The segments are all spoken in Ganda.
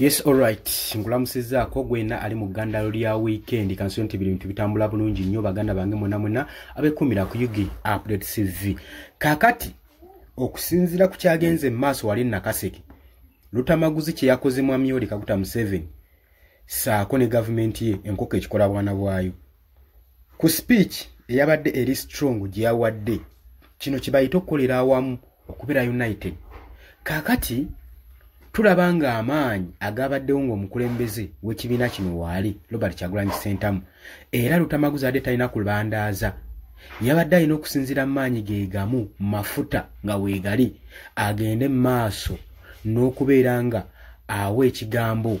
Yes, alright. Nkulamusizzaako gwena ali mu ggandalo lya weekend. Kansuubire nti buli bintu bitambula bulungi nnyo baganda bange mwena mwena abeekuumira ku UG Update CV. Kaakati okusinziira ku kyagenze mu maaso wali Nakaseke, Lutamaguzi kye yakoze Mwami Yoweri Kaguta Museveni ssaako ne gavumenti ye enkoko ekikola bwana bwayo. Ku speech eyabadde eri strong gye yawadde, kino kye bayita okukolera awamu okubeera united. Kaakati tulaba ng'amaanyi agabaddewo ng'omukulembeze w'ekibiina kino waali Robert Kyagulanyi Ssentamu, era Lutamaguzi adde talina kubandaaza, yabadde alina okusinziira mu maanyi ge gamu mafuta nga weegali agende mu maaso n'okubeera nga awa ekigambo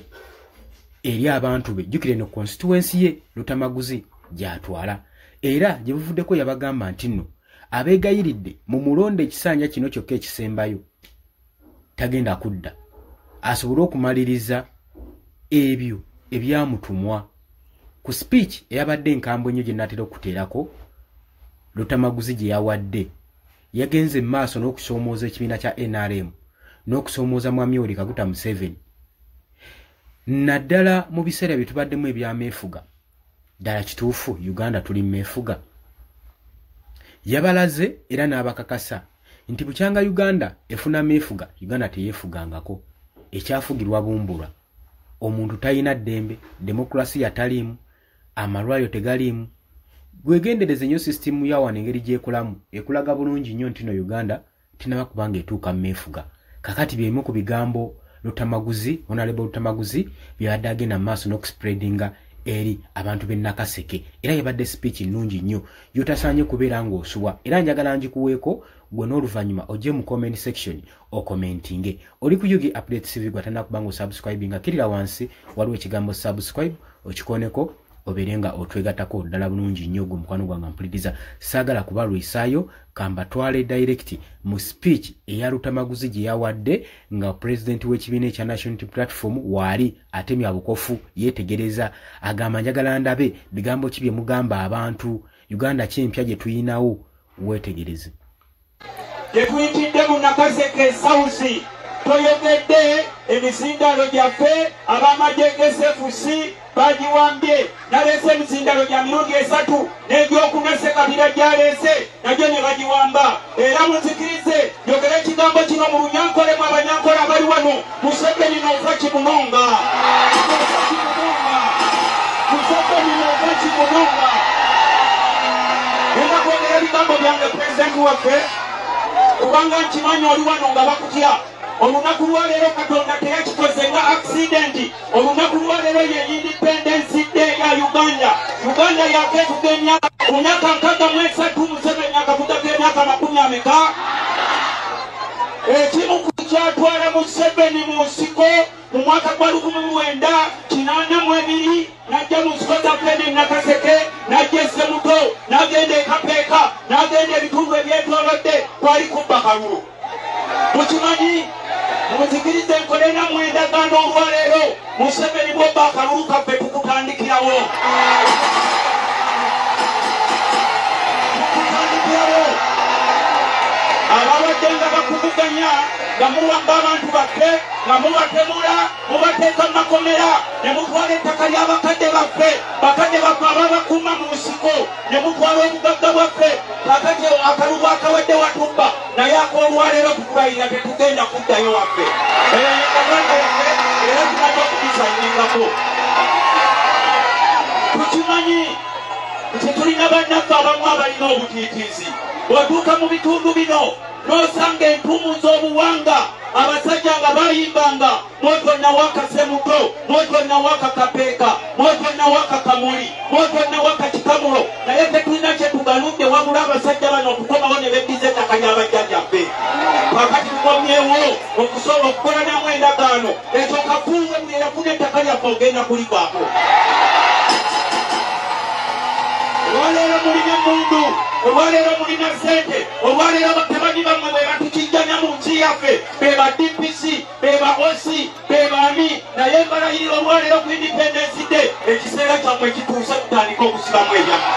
eri abantu be. Jjukira eno constituency ye Lutamaguzi gy'atwala, era gye buvuddeko yabagamba nti nno abeegayiridde mumulonde ekisanja kino kyokka ekisembayo tagenda kudda, asobole okumaliriza ebyo ebyamutumwa. Ku speech eyabadde enkambwe ennyo gye naatera okuteerako Lutamaguzi gye yawadde, yagenze mu maaso n'okusoomooza ekibiina kya NRM n'okusoomooza Mwami Yoweri Kaguta Museveni, naddala mu biseera bye tubaddemu ebyameefuga. Ddala kituufu Uganda tuli mmeefuga? Yabalaze era n'abakakasa nti bukyanga Uganda efuna meefuga, Uganda teyeefugangako, ekyafugirwa bumbulwa. Omuntu talina ddembe, demokulasiya taliimu, amalwaliro tegaliimu. Gwegendereze nnyo sisitimu ya wano engeri gy'ekolamu, ekulaga bulungi nnyo nti no Uganda tinaba kubanga etuuka mmeefuga. Kakati byemu ku bigambo Lutamaguzi, Honorable Lutamaguzi byabadde agenda mu maaso n'okuspreadinga eri abantu b'e Nakaseke, era yabadde speech nnungi nnyo gy'otasaanye kubeera ng'osubwa, era njagala ngikuweeko gwe n'oluvannyuma ojje mu comment section okomentinge. Oli ku UG Update CV, gwe atannakuba ng'osubscribinga, kkirira wansi waliwo ekigambo subscribe okikoneko obeere nga otwegattako ddala bulungi nnyo. Gwe mukwano gwange mpuliriza, saagala kubalwisaayo, kambatwale direct mu speech eya Lutamaguzi gye yawadde nga pulezidenti w'ekibiina ekya National Unity Platform waali atemya bukofu, yeetegereza, agamba njagala ndabe bigambo ki bye mugamba abantu, Uganda ki empya gye tuyinawo. Weetegereze. Gye tuyitidde mu Nakaseke South, toyogedde emizindalo gyaffe ab'amagye g'SFC bagiwambye. Naleese emizindalo gya mirundi esatu n'ebyokuna Ssekabira gy'aleese nagyo ne bagiwamba. Era munzikirize njogere ekigambo kino mu Runyankole, mu Abanyankole abali wano, Museveni n'ofa kimunonga, Museveni n'ofa kimunonga. Ngenda kwogera ebigambo byange pulezidenti waffe, kubanga nkimanyi oli wano nga bakutya. Olunaku lwaleero Katonda teyakikoze nga accident. Olunaku lwaleero ye Independence Day ya Uganda. Uganda yakeefuga emyaka ku myaka 63, Museveni akafugako emyaka 20 ameka. Ekimu ku kyatwala Museveni mu nsiko mu mwaka gwa 1982, n'ajja mu nsiko zaffe ne Nakaseke, n'ajja e Ssemuto, n'agenda e Kapeeka, n'agenda ebitundu ebyetoolodde, kwali kubba kalulu. Mukimanyi, muzikirize nkole nammwe endagaano olwaleero, Museveni bw'obba akalulu kaffe tukutandikirawo, tukutandikirawo. Ababadde nga bakuvuganya nga muwamba abantu baffe, nga mubatemula, mubateeka mu makomera, ne mutwala ettaka ly'abakadde baffe, bakadde baffe ababakuuma mu nsiko, ne mutwala obugagga bwaffe. Kakati akalulu akawadde watubba, naye ak'olwaleero tukulayira tetugenda kuddayo waffe. Eyo ye Uganda yaffe, era tumaze okugisayiningako. Tukimanyi nti tulina bannaffe abamu abalina obutiitiizi. Bw'otuuka mu bitundu bino n'osanga entuumu z'obuwanga, abasajja nga bayimbanga moto nawaka Semuto, moto nawaka Kapeeka, moto nawaka Kamuli, moto nawaka Kikamulo, naye tetulina kye tugaludde wabula abasajja bano okukomawo ne beddiza ettaka ly'abajjajjaffe. Kaakati tukomyewo okusobola okukola namu endagaano. Ekyo kafuuwe, buli eyafuna ettaka lyaffe ogenda kulivaako. Olwaleero mulina emmundu, olwaleero mulina ssente, olwaleero batabani bammwe bwe batukijjanya mu nsi yaffe, be ba DPC, be ba OC, be baani, naye mbalayirira olwaleero ku Independence Day ekiseera kyammwe kituuse, tutandike okusibamu ebyammwe.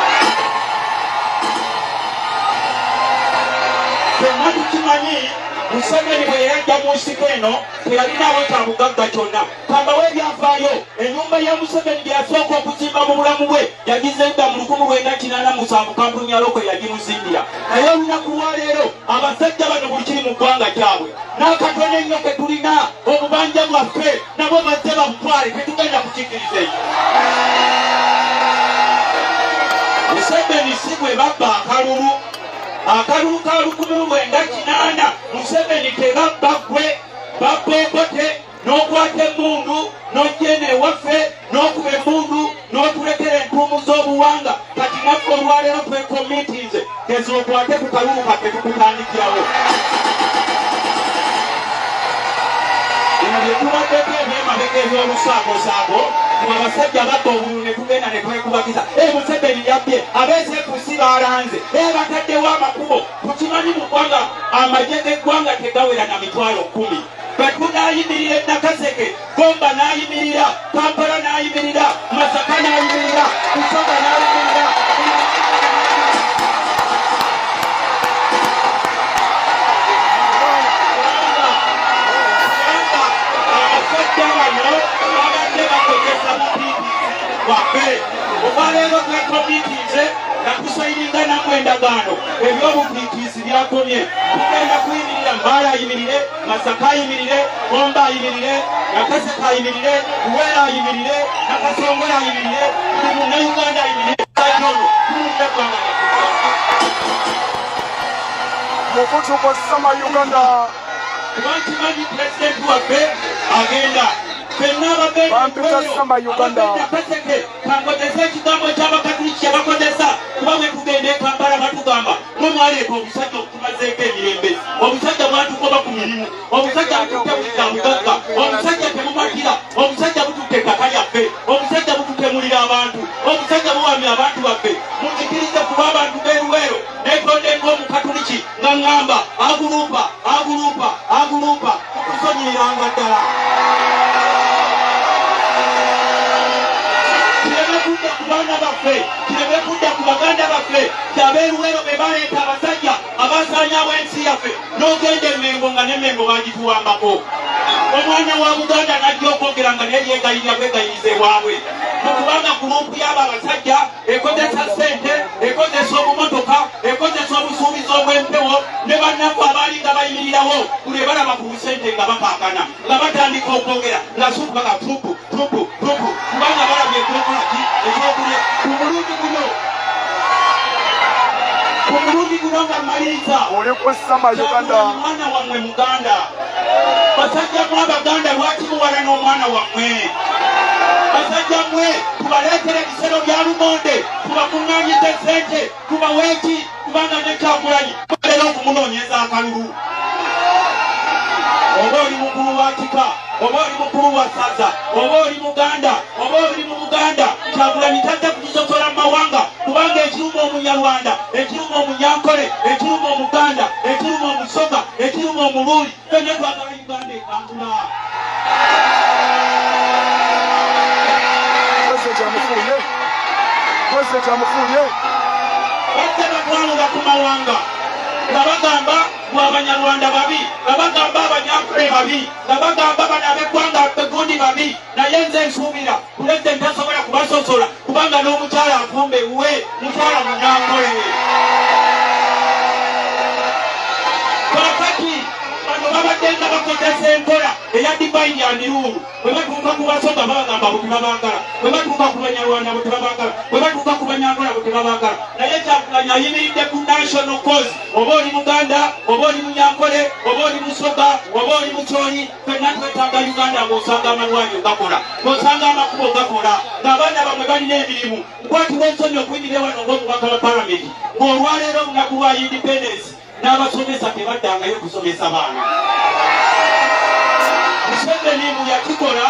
Ffenna tukimanyi Museveni bwe yajja mu nsiko eno teyalinaawo kya bugagga kyonna. Kambawo ebyafaayo, ennyumba ya Museveni gye yasooka okuzimba mu bulamu bwe yagizimba mu 1987 kampuni ya Loko yagimuzimbira. Naye olunaku lwaleero abasajja bano buli kiri mu ggwanga kyabwe n'akatono ennyo ke tulina obubanja bwaffe nabo bazze babutwale, tetugenda kukikkiriza ekyo. Museveni si bwe babba akalulu, akalulu ka 1980 Museveni tebabba ggwe, babba Obote n'okwata emmundu n'ojja eno ewaffe n'okuba emmundu n'otulekera entuumu z'obuwanga. Kati naffe olwaleero twekomitinze tezookwate ku kalulu kaffe tukutandikirawo. Bino bye tubaddeko eby'emabega eby'olusaagosaago, abasajja babba obululu ne tugenda ne twekubagiza. Museveni yabbye, ab'SFC baalanze, bataddewo amakubo. Tukimanyi mu ggwanga amagye g'eggwanga tegawera na 10,000. Bwe tunaayimirira e Nakaseke, Gomba n'ayimirira, Kampala n'ayimirira, Masaka n'ayimirira, Busoga n'ayimirira. Abasajja bano babadde bakozesa butiitiizi bwaffe. Olwaleero twekomitinze nga tusayininga nammwe endagaano, ebyobutiitiizi byakomye. Tugenda kuyimirira, Mbaale ayimirire, Masaka ayimirire, Gomba ayimirire, Nakaseke ayimirire, Luweero ayimirire, Nakasongola ayimirire, buli Munnayuganda ayimirire. Ono tulunda eggwanga lyaffe. Mukutu gwa Sama Uganda. Kuba nkimanyi pulezidenti waffe agenda ffenna Bampita Sama Uganda. Nakaseke kankozesa ekigambo ky'Abakatuliki kye bakozesa, kuba bwe tugenda e Kampala batugamba mwe mwaleeta obusajja obutumazeeko emirembe, obusajja bwatugoba ku mirimu, obusajja bututte buli kya bugagga, omusajja temumatira, omusajja bututte ettaka lyaffe, omusajja bututemulira abantu, omusajja buwamya abantu baffe. Mukikirize kuba abantu b'e Luweero neetonde ng'Omukatuliki nga ŋŋamba agulumpa agulumpa agulumpa, tukusonyiriranga ddala. Kireme kudda ku baana baffe, kireme kudda ku baganda baffe, ti ab'e Luweero be baleeta abasajja abasaanyaawo ensi yaffe. N'ogenda e Mmengo nga ne Mmengo bagituwambako. Omwana wa Buganda n'ajja okwogera nga naye yeegayirira bwegayiriza ewaabwe. Kubanga gurupu y'abo abasajja ekozesa ssente, ekozesa obumotoka, ekozesa obusuubizi obw'empewo, ne bannaffe abaali nga bayimirirawo buli balaba ku busente nga bakaakana, nga batandika okwogera nga supu baga tupu tupu tupu, kubanga balabye ekyokola ki ekyokulya. Ku mulundi guno, ku mulundi guno nga mmaliriza, Oli ku Sama Uganda. Omwana wammwe Muganda. Basajja mwe Abaganda, lwaki muwala n'omwana wammwe? Basajja mmwe tubaleetere ebisero bya lumonde, tubakuŋŋaanyize ssente, tubaweeki, kubanga ne Kyagulanyi babeera okumunoonyeza akalulu. Oba oli mukulu wa kika, oba oli mukulu wa ssaza, oba oli Muganda, oba oli mu Buganda, Kyagulanyi tajja kutusosola mu mawanga, kubanga ekiruma Omunyarwanda, ekiruma Omunyankole, ekiruma Omuganda, ekiruma Omusoga, ekiruma Omuluuli, ffenna twagala Uganda etambula. Pulezidenti amufuuye. Pulezidenti amufuuye. Bazze batwalula ku mawanga nga bagamba mbu Abanyarwanda babi, nga bagamba Abanyankole babi, nga bagamba bano ab'eggwanga gundi babi. Naye nze nsuubira pulezidenti tasobola kubasosola, kubanga n'omukyala afumba ewuwe mukyala Munyankole. Kaakati bano babadde nga bakozesa enkola eya divide and rule. Bwe batuuka ku Basoga babagamba bwe tebabaagala, bwe batuuka ku Banyarwanda bwe tebabaagala, bwe batuuka ku Banyankole bwe tebabaagala. Naye Kyagulanyi ayimiridde ku national cause. Oba oli Muganda, oba oli Munyankole, oba oli Musoga, oba oli Mukyoli, ffenna twetaaga Uganda ng'osanga amalwaliro gakola, ng'osanga amakubo gakola, ng'abaana bammwe balina emirimu. Nkwatibwa ensonyi okuyimirira wano ng'omubaka wa Palamenti ng'olwaleero olunaku lwa independence n'abasomesa tebaddangayo kusomesa baana. Museveni bwe yakikola,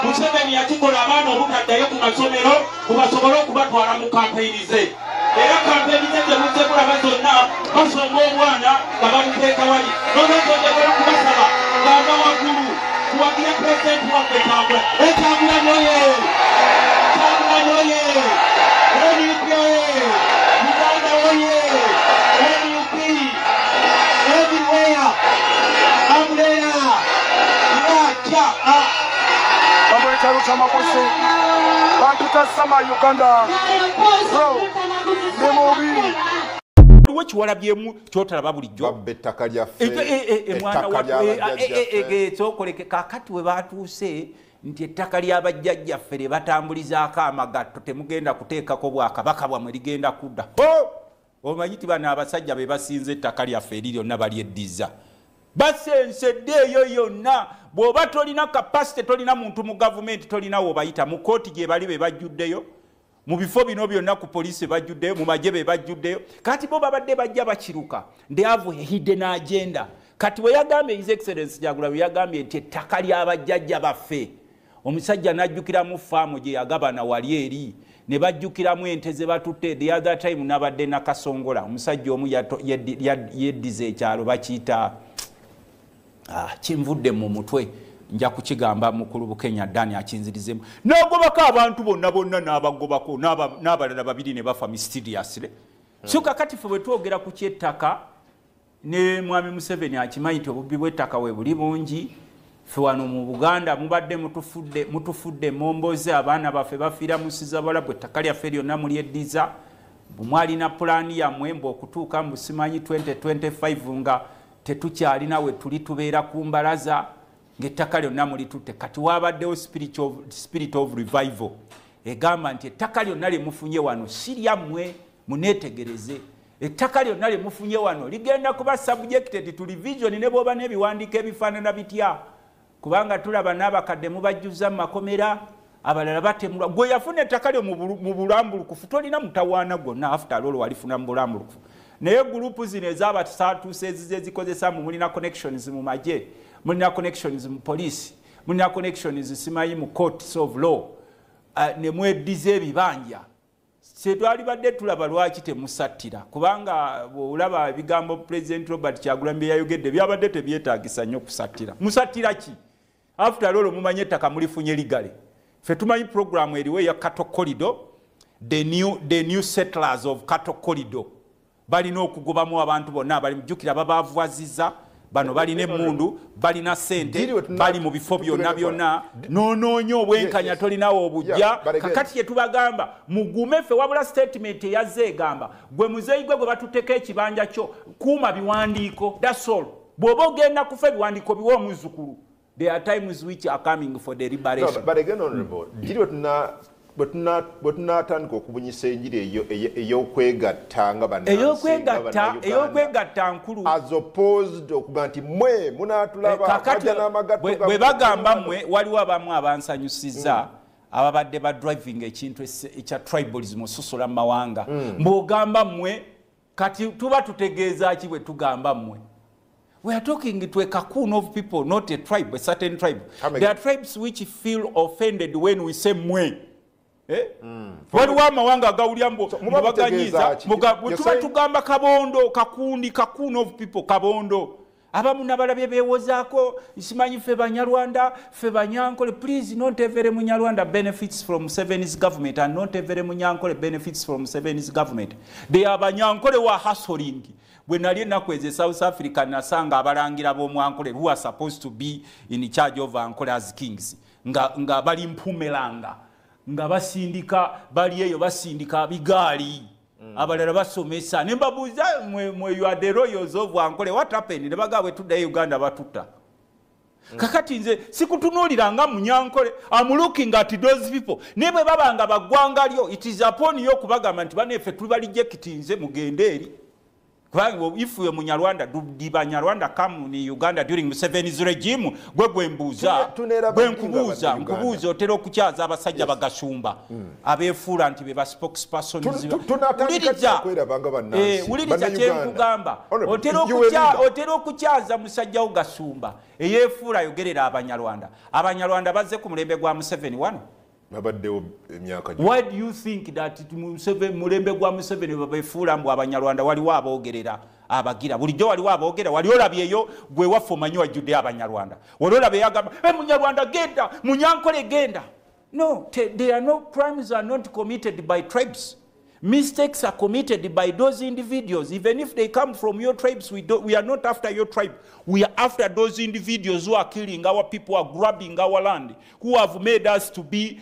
Museveni yakikola abaana obutaddayo ku masomero kubasobole okubatwala mu kampeyini ze. Era kampeyini ze ze muzze mulaba zonna basomba obwana nga babuteeka wali. N'olwekyo njagala okubasaba ng'ava waggulu tuwagire pulezidenti waffe Kyagulanyi. Kyagulanyi oye! Kyagulanyi oye! NUP oye! Uganda oye! NUP! Everywhere! Bampita Lutamaguzi. Bampita Sama Uganda. Bro, ndi mubi. Wekiwalabyemu kyotalaba bulijjo. Babba ettaka lyaffe. Mwana wa kakati we batuuse nti ettaka ly'abajjajjaffe lye batambulizaako amagatto, temugenda kuteekako bwakabaka bwammwe, ligenda kudda. Omanyi ti bano abasajja be basinze ettaka lyaffe eri lyonna balyeddiza, basensedde eyo yonna. Bw'oba tolina capacity, tolina muntu mu gavumenti, tolina wobayita mu kooti, gye bali be bajjuddeyo mu bifo bino byonna, ku poliisi bajjuddeyo, mu magye be bajjuddeyo. Kati bo babadde bajja bakiruka, they have a hidden agenda. Kati we yagambye, His Excellence Kyagulanyi yagambye nti ettaka ly'abajjajja baffe, omusajja n'ajjukiramu faamu gye yagabana wali eri, ne bajjukiramu ente ze batutte. The other time nabadde Nakasongola, omusajja omu yeddiza ekyalo bakiyita, kinvudde mu mutwe, nja kukigamba mukulu Bukenya Dani akinzirizemu, n'agobako abantu bonna bonna, n'abagobako n'abalala babiri ne bafa mysteriously. So kakati ffe bwe twogera ku kyettaka, ne mwami Museveni akimanyi nti obubbi bw'ettaka we buli bungi. Ffe wano mu Buganda mubadde mutufudde momboze, abaana baffe bafiira mu Ssizabalabu, ettaka lyaffe lyonna mulyeddiza. Mwalina pulaani yammwe mbu okutuuka mbu simanyi 2025 nga tetukyalina we tuli, tubeera ku mbalaza, ng'ettaka lyonna mulitutte. Kati wabaddewo spirit of revival egamba nti ettaka lyonna lye mufunye wano si lyammwe, muneetegereze. Ettaka lyonna lye mufunye wano ligenda kuba subjected to revision, ne bw'oba n'ebiwandiiko ebifaanana bitya, kubanga tulaba n'abakadde mubajjuza mu makomera, abalala batemulwa. Gwe yafuna ettaka lyo mu bulambulukufu, tolina mutawaana gwonna, after all walifuna mu bulambulukufu. Naye gurupu zino ez'abasatuuse ezize zikozesa mu, mulina connections mu magye, mulina connections mu poliisi, mulina connections simanyi mu courts of law, ne mweddiza ebibanja. Kyetwalibadde tulaba lwaki temusattira, kubanga bw'olaba ebigambo President Robert Kyagulanyi bye yayogedde byabadde tebyetaagisa nnyo kusattira. Musattira ki? After all mumanyi ettaka mulifunye ligale. Ffe tumanyi programu eriwo eya Cattle Corridor, the new settlers of Cattle Corridor balina okugobamu abantu bonna abali. Mujjukira babaavuwaziza bano, balina emmundu, balina sente, bali mu bifo byonna byonna, nonoonya obwenkanya, tolinawo obujja. Kakati kye tubagamba, mugume ffe. Wabula statement eyazze egamba, gwe muzeeyi gwe gwe batutteko ekibanja kyo, kuuma biwandiiko, that's all. Bw'oba ogenda kufa, ebiwandiiko biwe omuzzukulu. There are times which are coming for the liberation. No, but again, honorable, giri bwe tunaatandika okubunyisa enjiri eyo ey'okwegatta nga ey'okwegatta, ey'okwegatta nkulu, as opposed okuga nti mwe munaatulaba bajja n'amagatto. Bwe bagamba mmwe, waliwo abamu abansanyusiza ababadde ba driving ekintu ekya tribalism, osusola mu mawanga. Mbw'ogamba mmwe, kati tuba tutegeeza ki bwe tugamba mmwe? We are talking to a cocoon of people, not a tribe, a certain tribe. There are tribes which feel offended when we say mwe. Eh? Waliwo amawanga agawulya mbubaganyiza tuba tugamba kabondo, kakundi, cocoon of people, kabondo. Abamu nabalabye beewozaako, simanyi ffe Banyarwanda, ffe Banyankole. Please, not every Munyarwanda benefits from Museveni's government and not every Munyankole benefits from Museveni's government. They are Banyankole wa hustling. Bwe nali ennaku ezo e South Africa, nasanga abalangira b'omwankole who are supposed to be in charge of Ankole as kings nga bali Mpumelanga, nga basindika, bali eyo basindika bigaali, abalala basomesa. Ne mbabuuza, mwe you are the royals of Ankole, what happened? Ne bagamba, bwe tuddayo Uganda batutta. Kakati nze sikutunuulira nga Munyankole, am looking at those people. Ne bwe baba nga baggwanga lyo, it is upon you okubagamba nti baneffe tuba rejectinze, mugende eri. Kubanga if we Munyarwanda, do Banyarwanda come in Uganda during Museveni's regime? Gwe mbuuza, gwe nkubuuza, nkubuuza, otera okukyaza abasajja bagasumba abeefuula nti be ba spokespersons. Wuliriza kyenkugamba, otera okukyaza musajja wo Gasumba eyeefuula ayogerera Abanyarwanda. Abanyarwanda bazze ku mulembe gwa Museveni wano? Babaddewo emyaka. Why do you think that mulembe gwa Museveni babefuula mbu Abanyarwanda waliwo aboogerera abagira? Bulijjo waliwo aboogera. Wali olabyeyo gwe waffe omanyi wajjuddeyo Abanyarwanda? Wali olabyeyo agamba, "E, Munyarwanda genda, Munyankole genda"? No, there are no crimes are not committed by tribes. Mistakes are committed by those individuals. Even if they come from your tribes, we are not after your tribe. We are after those individuals who are killing our people, who are grabbing our land, who have made us to be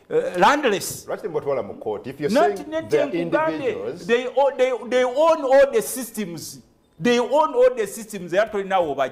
landless. If you're saying they're individuals... They own all the systems. They own all the systems. They are now over.